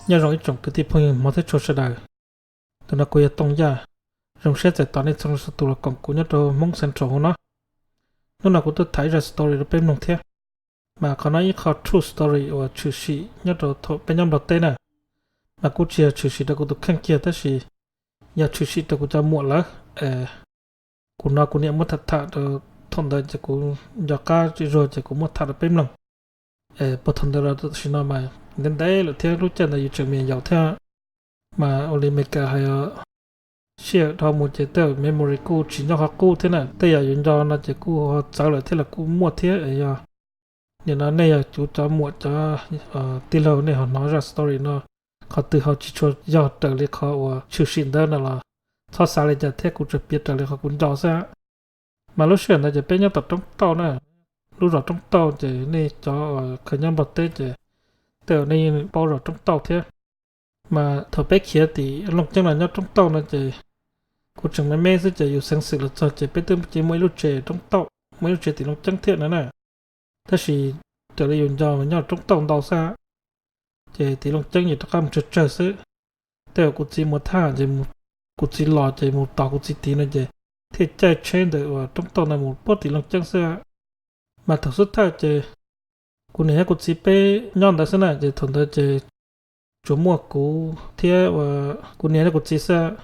Nyob zoo ib tsoom kwv tij phooj ywg hmov thiab tshua sawv daws. Tus no kuv yog Tooj Yaj, zoo siab txais tos nej txhua leej txhua tus los koom kuv nyob rau Hmoob Central no. Hnub no kuv tuaj tham ib zaj story rau peb mloog thiab, mas qhov no ib qho true story uas tshwm sim nyob rau thaum peb nyob Nplog teb na. Mas kuj tsis yog tshwm sim rau kuv tus kheej kiag tab sis yog tshwm sim rau kuv cov muam lawv. Kuv no kuv niam muab tham tham rau thaum ntawd ces kuv nco qab tsis zuag ces kuv muab tham rau peb mloog. Puag thaum ntawd los tam sim no mas ntev ntev lawm thiab lub caij ntawd yus tseem me yaus thiab, mas ua li Meskas hais, sij hawm dhau mus ces tej memory kuj tsis nyob qhov qub thiab na. Tej yam yus nco no ces kuj ho txawv lawm thiab los kuj muaj thiab. Yog nim no nej yog kuv cov muam cov tij laug nej ho hnov zaj story no, qhov twg ho tsis tshua yog raws li qhov uas tshwm sim ntawd no los txhob xav li cas thiab, kuv tsuas piav raws li qhov kuv nco xwb. Mas lub sij hawm ntawd ces peb nyob tom Roob Tauj na, lub zos Roob Tauj ces nej cov uas kheev nyob Nplog teb ces tej zaum nej yeej paub zos Roob Tauj thiab. Mas thaum peb khiav tim Looj Ceeb los nyob Roob Tauj no ces kuv tseem me me xwb ces yus xeev xwm los txog ces peb twb cia muaj ib lub tsev Roob Tauj, muaj ib lub tsev tim Looj Ceeb thiab no na. Tab sis raws li yus nco mas nyob Roob Tauj ntau xwb, ces tim Looj Ceeb ces rov qab mus tsawg tsawg xwb. Tej zaum kuv txiv mus thaj ces kuv txiv los ces mus tos kuv txiv tid no ces thiaj caij tsheb ntawm uas Roob Tauj ntawd mus puag tim Looj Ceeb xwb. Mas thaum xub thawj ces kuv niam thiab kuv txiv peb nyob ntawd xwb na, ces thaum ntawd ces tsuas muaj kuv thiab kuv niam thiab kuv txiv xwb.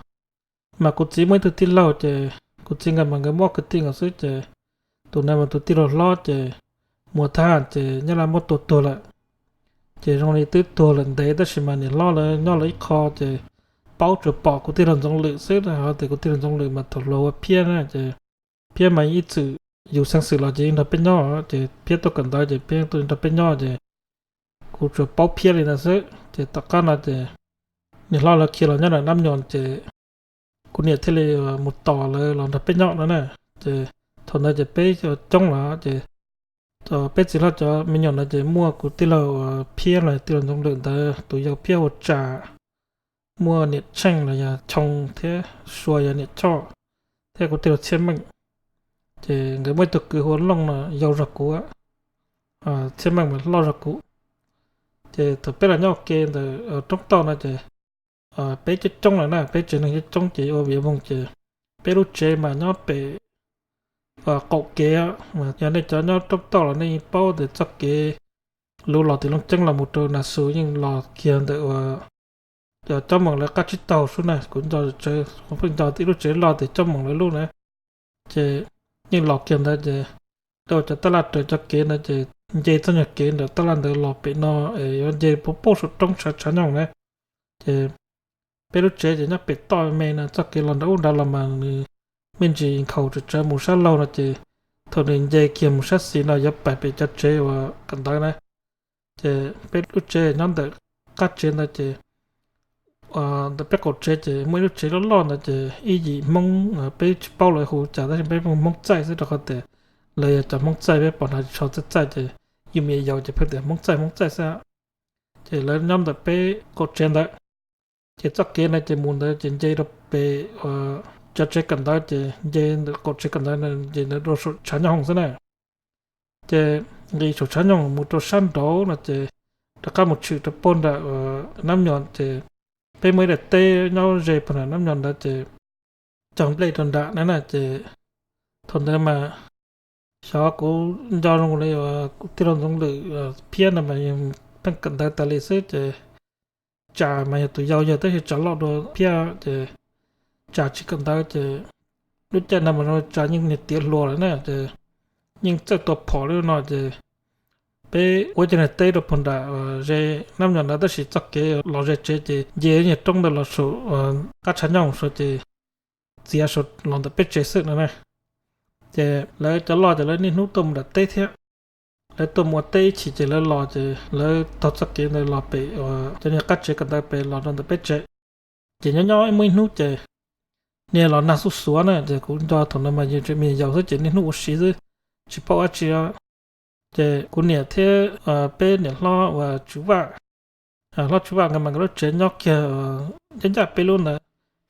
Mas kuv txiv muaj ib tug tij laug ces kuv txiv nkawd mas nkawd muaj ob kwv tij nkaus xwb ces tus ntawd mas tus tij laug hlob ces mus thab ces nyab laj muab tua tuag lawm. Ces zoo li twb tuag lawm ntev tab sis mas niam hlob lawv nyob lawv ib qho ces paub tsuas pom kuv tij laug Ntxoov Lwm xwb, ho tias kuv tij laug Ntxoov Lwm mas thaum hluas ua Phiab na ces Phiab mas ib txwm yus xeev xwm los ces yeej nrog peb nyob, ces Phiab tuaj kawm ntawv ces Phiab tuaj nrog peb nyob ces kuv tsuas paub Phiab li ntawd xwb. Ces tom qab no ces niam hlob lawv khiav los nyob nram Nab Nyos ces kuv niam thiaj li mus tos lawv los nrog peb nyob no na. Ces thaum ntawd ces peb coob lawm ces peb txiv hlob cov me nyuam ntawd ces muaj kuv tij laug Phiab los tij laug Ntxoov Lwm ntawd tus yau Phiab hu ua Tsam, muaj niam Tsheej los yog Choo thiab Sua yog niam Choj, thiab kuv tij laug Txhiaj Meej. Ces nkawd muaj ib tug kwv hu ua Looj no yau zog kuv, Txhiaj Meej mas loj zog kuv. Ces thaum peb los nyob ua ke ntawm Roob Tauj no ces peb coob coob lawm na, peb tsev neeg coob coob ces ua viav voog ces peb lub tsev mas nyob pem qaum kev. Yog nej cov nyob Roob Tauj los nej yeej paub tias txoj kev luv los tim Looj Ceeb los mus rau Nas Xus yeej los kiag ntawm uas cov Cob Moos lawv qab tsib taug sub na. Kuv nco tsawv, kuv pheej nco ib lub tsev loj tias Cob Moos lawv lub na. Ces yeej los kiag ntawd ces rau cov tab laj raws cov kev ntawd ces nce txoj nyuag kev ntawm tab laj ntawd los pem no es yuav nce puag saum roob tshav tshav nyoog na. Ces peb lub tsev ces nyob pem toj me no, txoj kev los nram ub nrad los mas nws me ntsis nkhaus tsawv tsawv mus sab laug no ces thaum nws nce kiag mus sab xis no yuav pais pem cov tsev uas kawm ntawv na. Ces peb lub tsev nyob ntawm qab tsev ntawd ces ntawm peb qaum tsev ces muaj ib lub tsev loj loj ntawd ces ib yim Hmoob, peb tsis paub lawv hu cas tab sis peb hu Hmoob Txaij xwb rau qhov tias lawv yog cov Hmoob Txaij, peb pom hnav tsis tshua Txaij Txaij ces yus me yaus ces pheej tias Hmoob Txaij Hmoob Txaij xwb. Ces lawv nyob ntawm peb qaum tsev ntawd. Ces txoj kev ntawd ces mus ntawd ces nce rau pem cov tsev kawm ntawv ces nce ntawm qaum tsev kawm ntawv ces ntawd rau saum tshav nyob hoom xwb na. Ces nqis saum tshav nyoog mus rau sab nraud no ces rov qab mus tshwm rau puag nram Nab Nyos ces peb muaj ib daim teb nyob ze puag nram Nab Nyos ntawd ces cog nplej rau nram na na. Ces thaum ntawd mas xyov kuv nco zoo li kuv tij laug Ntxoov Lwm Phiab no mas pheej kawm ntawv tas li xwb ces Tsam mas yog tus yau yawg tab sis Tsam loj dua Phiab ces Tsam tsis kawm ntawv ces lub caij no mas Tsam yeej niag tiav hluas lawm na ces yeej txawj tua phom li no ces peb ua cov niag teb rau puag nram ze Nab Nyos ntawd tab sis txoj kev los ze tsev ces nce niag roob ntawd los saum qab tshav nyoog saud ces txiav saud los ntawm peb tsev xwb no na. Ces lawv cov loj ces lawv niaj hnub tuaj mus nram teb thiab. Lawv tuaj mus ua teb ib chim ces lawv los ces lawv taug txoj kev ntawd los pem cov niag qab tsev kawm ntawv pem los rau ntawm peb tsev. Ces nyob nyob muaj ib hnub ces niag los nag xuj xuav na ces kuv nco thaum no mas yus tseem me yaus xwb ces niaj hnub ua si xwb tsis paub dab tsi. Ces kuv niam thiab peb niam hlob uas Tswv Vaj, hlob Tswv Vaj nkawd mas nkawd lub tsev nyob kiag ncaj ncaj peb lub ntawd,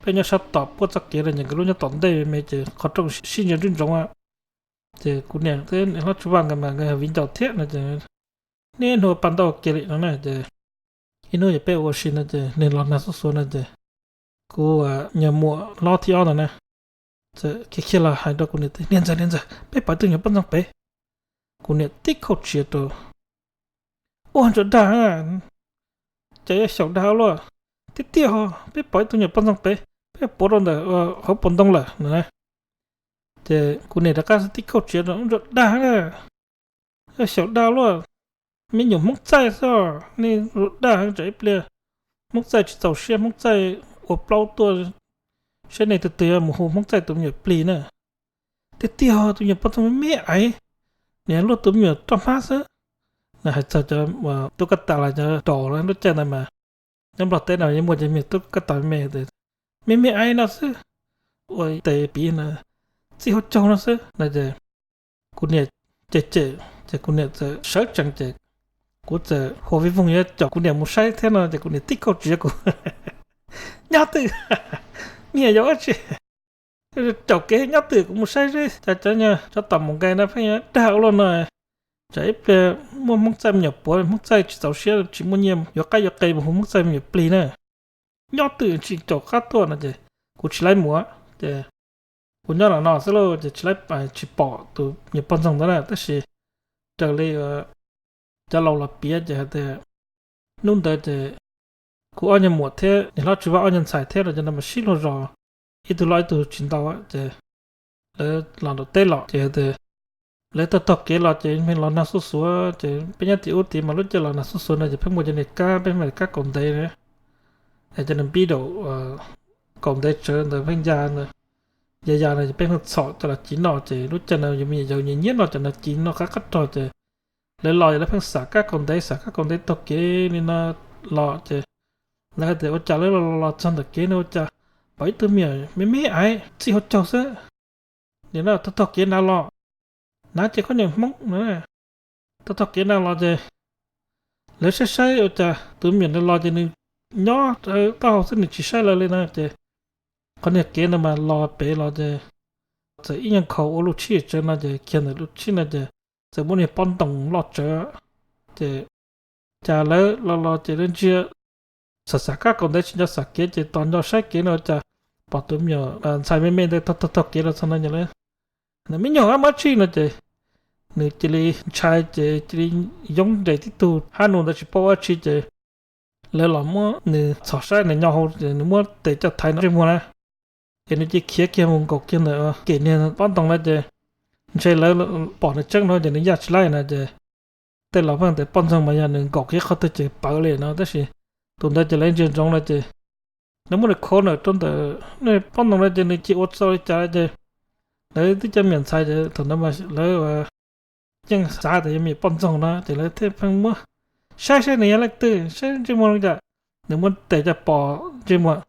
peb nyob sab tom puab txoj kev no ces nkawd lub nyob tom ntej me ces qhov rooj sib ntsia ntsoov ntsoov. Ces kuv niam thiab niam hlob Tswv Vaj nkawd mas nkawd yog viv ncaus thiab no ces niaj hnub ua pa ntaub ua ke li no na ces ib hnub yog peb ua si no ces nws los nag xuj xuav no ces kuv nyuag muam hlob thib ob ntawd na, txawm khiav khiav los hais rau kuv niam tias, Niam ntxawm, niam ntxawm, peb pom tus nyuag poj ntxoog pem. Kuv niam tib khauj tsiav rau, Ua ntsuas dag, cas yuav xyaum dag ua luaj, tiag tiag ho, peb pom ib tug nyuag poj ntxoog pem, peb puav rau ntawm hauv paus ntoo lawm no. Ces kuv niam rov qab tib khauj tsiav rau, Ua ntsuas dag, yuav xyaum dag luaj, me nyuam Hmoob txaij xwb, nej ua dag tsam ib pliag Hmoob txaij tsis txaus siab, Hmoob txaij ua plaub tuaj, saib nej tus twg yuav mus hu Hmoob txaij tus me nyuam plig na. Tiag tiag ho, tus nyuam poj ntxoog me me aiv, nws luaj tus me nyuam roj hmab xwb. Nws hais txog cov tub kaj tas los cov daus lub caij ntawd mas nyob Nplog teb no yeej muaj cov me tub kaj tas me me, me me aiv no xwb, ua tes piv no, txij hauv caug no xwb no ces kuv niam cem cem ces kuv niam txawm sawv tsees ces kuv txawm hua vij voog yuav caum kuv niam mus saib thiab no ces kuv niam tib khauj tsiav kuv, Nyob twj, me nyuam yaus dab tsi, caum kev nyob twj, kuv mus saib seb cas cov nyuag tsov tom mus nqes no pheej yuav dag ua luaj no, tsam ib pliag muaj Hmoob txaij me nyuam puav, Hmoob txaij tsis txaus siab tsis muaj nyiaj yuav qab yuav qe mus hu Hmoob txaij me nyuam plig na. Nyob twj, tsis caum qab tuaj no ces kuv tsis laib mus ces kuv nyob los no xwb lauj ces tsis laib, tsis pom tus nyuag poj ntxoog ntawd na. Tab sis raws li cov laus los piav ces hais tias hnub ntawd ces kuv ob nyuag muam thiab niam hlob Tswv Vaj ob nyuag ntxhais thiab los cov no mas sib luag zos, ib tug loj ib tug tsis ntau ces lawv los nram teb los ces hais tias lawv taug taug kev los ces pheej los nag xuj xuav ces peb nyob tim ub tid mas lub caij los nag xuj xuav no ces pheej muaj cov niag kab, peb mas kab kaus ntev na, es cov niag npib daum kaus ntev tsawv ntawd pheej ya, ya ya no ces peb pheej txhom coj los ci noj ces lub caij no yus me nyuam yaus nyiam nyiam noj cov no ci noj qab qab rog ces lawv los lawv pheej xam kab kaus ntev, xam kab kaus ntev taug kev li no los ces lawv hais tias ua cas lawv los los txog ntawm kev no ua cas pom ib tug me nyuam me me aiv txij hauv caug xwb, nim no taug taug kev nav los, nav ces khaub ncaws Hmoob no. Taug taug kev nav los ces lawv saib saib ua cas tus me nyuam ntawd los ces nws nyob taub hau xwb nws tsis saib lawv li na ces qhov niag kev no mas los pem los ces txawm ib nyuag nkhaus ua lub tshib tsawv no ces kiag ntawm lub tshib no ces txawm muaj niag pob ntoo loj tsawv ces cas lawv los los ces lawv ntsia xam xam kab kaus ntev tsis nco xam kev ces tos nco saib kev no cas pom tus me nyuam ntxhais me me ntawd taug taug kev los txog no ces lawv, Me nyuam, ab muab tsi no ces nws cia li ntshai ces cia li yoob nres tib tug hab nus ntawd tsis paub ua tsi ces lawv los muab nws txhom saib nws nyo hauv ces nws muab tes coj thaiv ntsej muag na, ces nws cia khiav kiag mus nkaum kiag ntawm kem niag pob ntoo na ces ntshe lawv pom nws tseeb no ces nws yaj tsis laib na ces tej laus pheej tias poj ntxoog mas yog nws nkaum kiag qhov twg ces pawv li no tab sis tus ntawd ces lawv ntsia ntsoov no ces lawv muab nws khov ntawm rau ntawm pob ntoo no ces nws cia ua txaus li cas ces lawv twb cov me nyuam ntxhais ces thaum ntawd mas lawv yeej xav tias yog me nyuam poj ntxoog no ces lawv thiaj pheej muab saib saib nws yog leej twg, saib ntsej muag li cas, nws muab tes coj pos ntsej muag,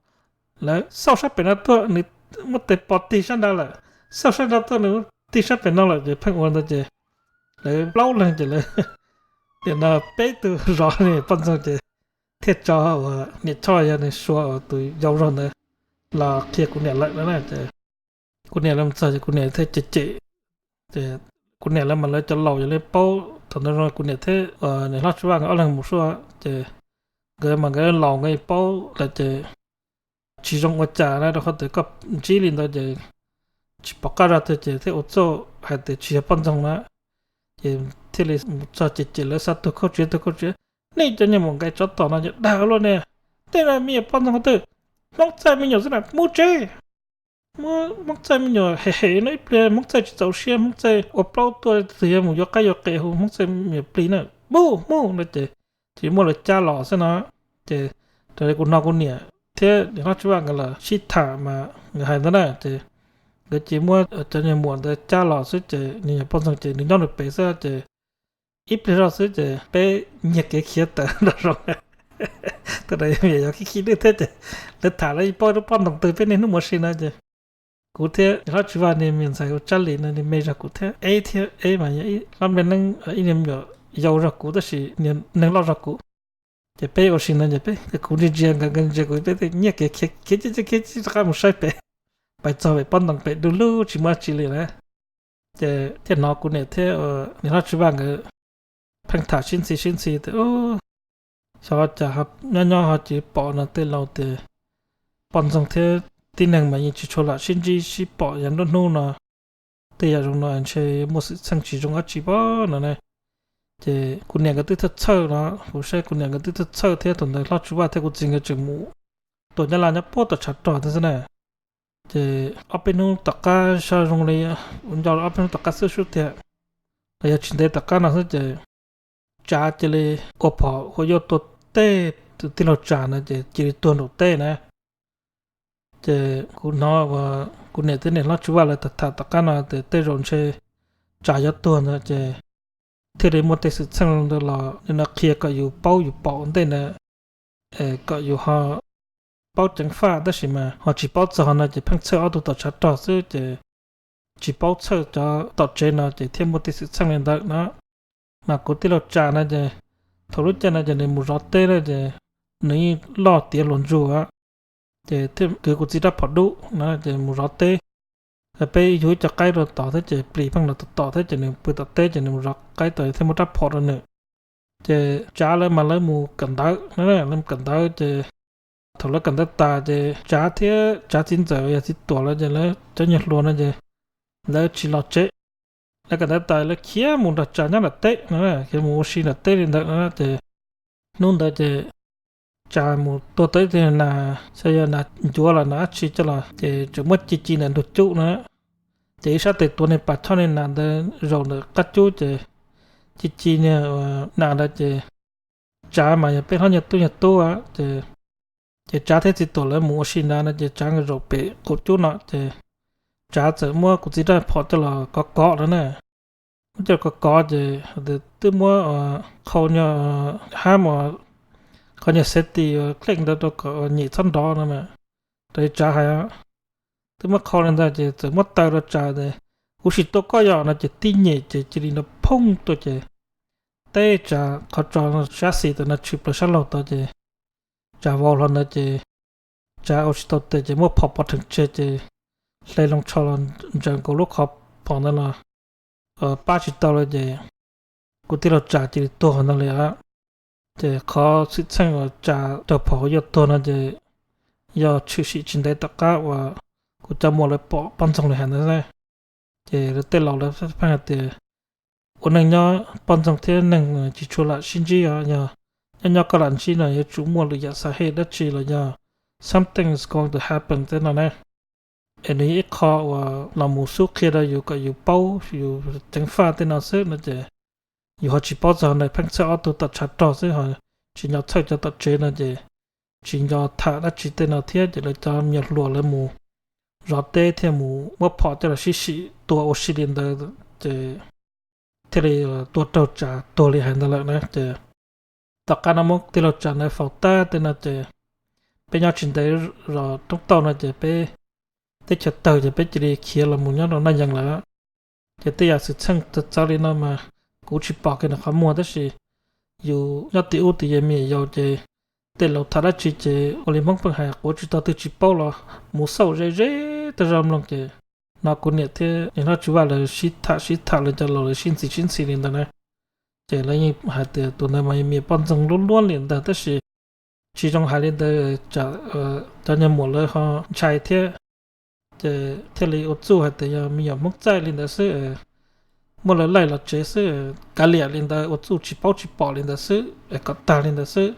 lawv xauj sab pem no tuaj, nws muab tes pos tig sab nrad lawm, xauj sab nrad tuaj nws muab tig sab pem no lawm ces pheej ua ntawd ces lawv plaub leeg ces lawv tiam no peb tug zov niag poj ntxoog ces thiaj tso uas niam Choj yog nws suav uas tus yau zog ntawd los qhia kuv niam lawm no na ces kuv niam lawv mus txog ces kuv niam thiaj cem cem ces kuv niam lawv mas lawv cov laus yog li paub thaum ntawd zoo kuv niam thiab niam hlob Tswv Vaj nkawd ob leeg mus suab ces nkawd mas nkawd laus nkawd paub lawm ces tsis zoo ua cas na rau qhov tias koj ntsib li ntawd ces tsis pom qab zaj twg ces thiaj ua txuj hais tias tsis yog poj ntxoog na. Ces thiaj li mus txog ces ces lawv xa tug khaub tsiav tug khaub tsiav, nej cov niag muam nqaim tsov tom no ces dag luaj ne, tej no me nyuam poj ntxoog twg, Hmoob Txaij me nyuam xwb na, mus tsev. Muab Hmoob Txaij me nyuam hem hem no ib pliag Hmoob Txaij tsis txaus siab, Hmoob Txaij ua plaub tuaj twg yuav mus yuav qaib yuav qe hu Hmoob Txaij me nyuam plig na, mus mus no ces ces muab lawv cab los xwb no. Ces raws li kuv hnov kuv niam thiab niam hlob Tswv Vaj nkawd los sib tham mas nkawd hais ntawd na ces nkawd cia muab cov niag muam ntawd cab los xwb ces niag poj ntxoog ces nws nyob nws pem xwb ces ib pliag zoj xwb ces peb nyiag kev khiav tawm nram zoov. Thaum ntawd me nyuam yaus khib khib dwb thiab ces lawv tham lawv paub lub pob ntoo twg peb niaj hnub mus si no ces kuv thiab niam hlob Tswv Vaj niag me ntxhais hu Tsab Lis no nws me zog kuv thiab, Eb thiab Eb mas yog ib hlob me neeb ib niag me nyuam yau zog kuv tab sis niag neeg loj zog kuv. Ces peb ua si no ces peb kuv ntsia ntsia nkawd nkawd ntsia kuv peb nyiag kev khiav khiav khiav khiav rov qab mus saib pem, pais txog pem pob ntoo pem du lug tsis muaj dab tsi li na. Ces thiaj hnov kuv niam thiab niam hlob Tswv Vaj nkawd pheej tham sib ntxhi sib ntxhi tias, Xyov cas nyob nyob ho tsis pom no, tej laus tias poj ntxoog thiab tib neeg mas yeej tsis tshua lam sib ntsib sib pom yav nruab hnub no. Tej yam zoo no ntshe muaj xwm txheej tsis zoo dab tsi pob no ne. Ces kuv niam nkawd twb txhawj txhawj no, kuv saib kuv niam nkawd twb txhawj txhawj thiab, thaum ntawd hlob Tswv Vaj thiab kuv txiv nkawd tseem mus tua nyab laj nyob puag tom tshav rog thiab xwb na. Ces ob peb hnub tom qab, saib zoo li nco ob peb hnub tom qab xwb xwb tiag, los yog tsis ntev tom qab no xwb ces Tsav cia li ua phom ua yuj tua tej tus tij laug Tsav na ces cia li tuag nraum teb na. Ces kuv hnov uas kuv niam thiab niam hlob Tswv Vaj lawv tham tham tom qab no tias tej zaum ntshe Tsav yuav tuag ntawd ces thiaj li muaj tej xwm txheej ntawd los li no qhia kom yus paub yus pom ua ntej na, kom yus ho paub ceev faj, tab sis mas ho tsis paub txog ho no ces pheej txhawj ob tug tom tshav rog xwb ces tsis paub txhawj cov tom tsev no ces thiaj muaj tej xwm txheej li ntawd na. Mas kuv tij laug Tsav no ces thaum lub caij no ces nws mus zov teb na ces nws yeej loj tiav hluas ntsug, ces thiaj kwv kuv txiv rab phom dub na ces mus zov teb. Peb yug ib co qaib rau tod thiab ces plis pheej los tom tom thiab ces nws pw tom teb ces nws mus zov qaib tod thiaj muab rab phom rau nws. Ces Tsav lawv mas lawv mus kawm ntawv na, lawv mus kawm ntawv ces thaum lawv kawm ntawv tas ces Tsav thiab Tsav txiv ntxawm yog txiv tuam lawv ces lawv cov nyuag hluas no ces lawv tsis los tsev. Lawv kawm ntawv tas lawv khiav mus nrog Tsav nyob nram teb no, khiav mus ua si nram teb li ntawd no ces hnub ntawd ces Tsav mus tua tau ib tug nas, xyov yog nas ncuav los nas dab tsi coj los ces tseem muab ci ci ntawm ntug cub no. Ces ib sab tes tuav niag pas choj niag nas ntawd zaum ntawm qab cub ces ci ci niag nas ntawd ces Tsav mas yog peb hlob nyuag tub nyuag tub ces, ces Tsav thiab txiv tuam lawv mus ua si ntawd no ces Tsav nkawd zaum pem qaum cub no ces Tsav txawm muab kuv txiv rab phom coj los kov kov no na. Muab coj los kov kov ces twb muab qhau nyuag hab, qhau nyuag xev tis uas kheej ntawd rau kom nyem txhob nrov no mas, raws li Tsav hais, twb muab qhau li ntawd ces txawm muab taw rau Tsav tias, Kuv sim tua koj yom no ces tib nyem ces cia li nrov phooj tuaj ces teb Tsav qhov tso sab xis tod no tshwm plaws sab laug tod ces Tsav vau hlo ntawd ces Tsav ua tsis tau tes ces muab phom pov rhees tseg ces hle loo tsho los ntsaws nkaus lub qhov phom ntawd los pab tsis tau lawm ces kuv tij laug Tsav cia li tuag ntawd li. Ces qhov xwm txheej uas Tsav raug phom yuav tuag no ces yog tshwm sim tsis ntev tom qab uas kuv cov muam lawv pom poj ntxoog li hais ntawd. Ces lawv tej laus lawv pheej hais tias ua neej nyob poj ntxoog thiab neeg tsis tshua lam sib ntsib os, yog nyob nyob koj lam ntsib no yuav tsum muaj lwm yam xav hej dab tsi los yog something is going to happen tej no na. Es nws yog ib qho uas los mus xub qhia rau yus kom yus paub yus ceev faj tej no xwb no ces yus ho tsis paub txog na, pheej txhawj ob tug tom tshav rog xwb ho tsis nco txhawj cov tom tsev no ces tsis nco tham dab tsi tej no thiab ces lawv cov me nyuam hluas lawv mus zov teb thiaj mus muab phom coj los sib sim tua ua si li ntawd ces thiaj li tuaj raug Tsav tuag li hais ntawd lawm na. Ces tom qab no muab tij laug Tsav ntawd faus tag tej no ces peb nyob tsis ntev zos Roob Tauj no ces peb teb chaws tawg ces peb cia li khiav los mus nyob rau Naj Yees lawm. Ces tej yam xwm txheej txawv txawv li no mas kuv tsis pom kiag nws qhov muag tab sis yus nyob tim ub tim yam me nyuam yaus ces tej laus tham dab tsi ces ua li Hmoob pheej hais quav tsis tau twg tsis paub los mus xauj ze ze tej zaj mloog ces no kuv niam thiab niam hlob Tswv Vaj lawv sib tham sib tham lawv cov laus lawv sib ntxhi sib ntxhi li ntawd na. Ces lawv yeej hais tias tus ntawd mas me poj ntxoog luab luab li ntawd tab sis tsis zoo hais li ntawd, cov nyuag muam lawv ho ntshai thiab. Ces thiaj li ua txuj hais tias yog me nyuam Hmoob txaij li ntawd xwb, muab lawv laij los tsev xwb, kav liam li ntawd ua txuj tsis paub tsis pom li ntawd xwb es kom tag li ntawd xwb,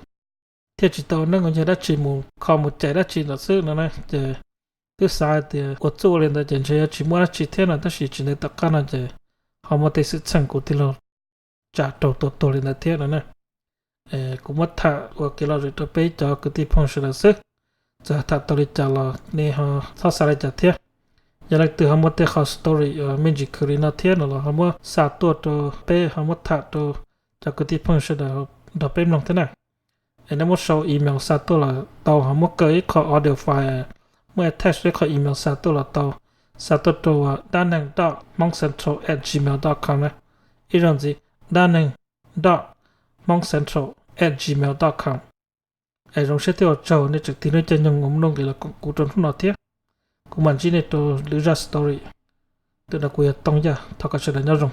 thiaj tsis tau neeb ua nyiaj dab tsi mus kho mus cais dab tsi ntawd xwb no na. Ces twb xav hais tias ua txuj li ntawd ces ntshe yuav tsis muaj dab tsi thiab no tab sis tsis ntev tom qab no ces ho muaj tej xwm txheej kuv tij laug Tsav raug tua tuag li ntawd thiab no na. Kuv muab tham ua kev lom zem rau peb cov kwv tij phooj ywg sawv daws xwb. Txawm tham tau li cas los nej ho txhob xav li cas thiab. Yog leej twg ho muaj tej qho story uas me ntsis khwv li no thiab no los ho muab xa tuaj rau peb ho muab tham rau cov kwv tij phooj ywg sawv daws nrog peb mloog thiab na. Es nej muab sau email xa tuaj los tau, ho muab kaw ib qho audio file, muab attach ib qho email xa tuaj los tau. Xa tuaj rau daneeg dot hmongcentral at gmail dot com na. Ib zaug ntxiv, daneeg dot hmongcentral at gmail dot com. Es zoo siab thiab ua tsaug nej tseem tig lub caij nyoog mus mloog nqis los koom kuv rau hnub no thiab. Kuv mam ntsib nej rau lwm zaj story. Ntawm no kuv yog Tooj Yaj, thov kom sawv daws nyob zoo.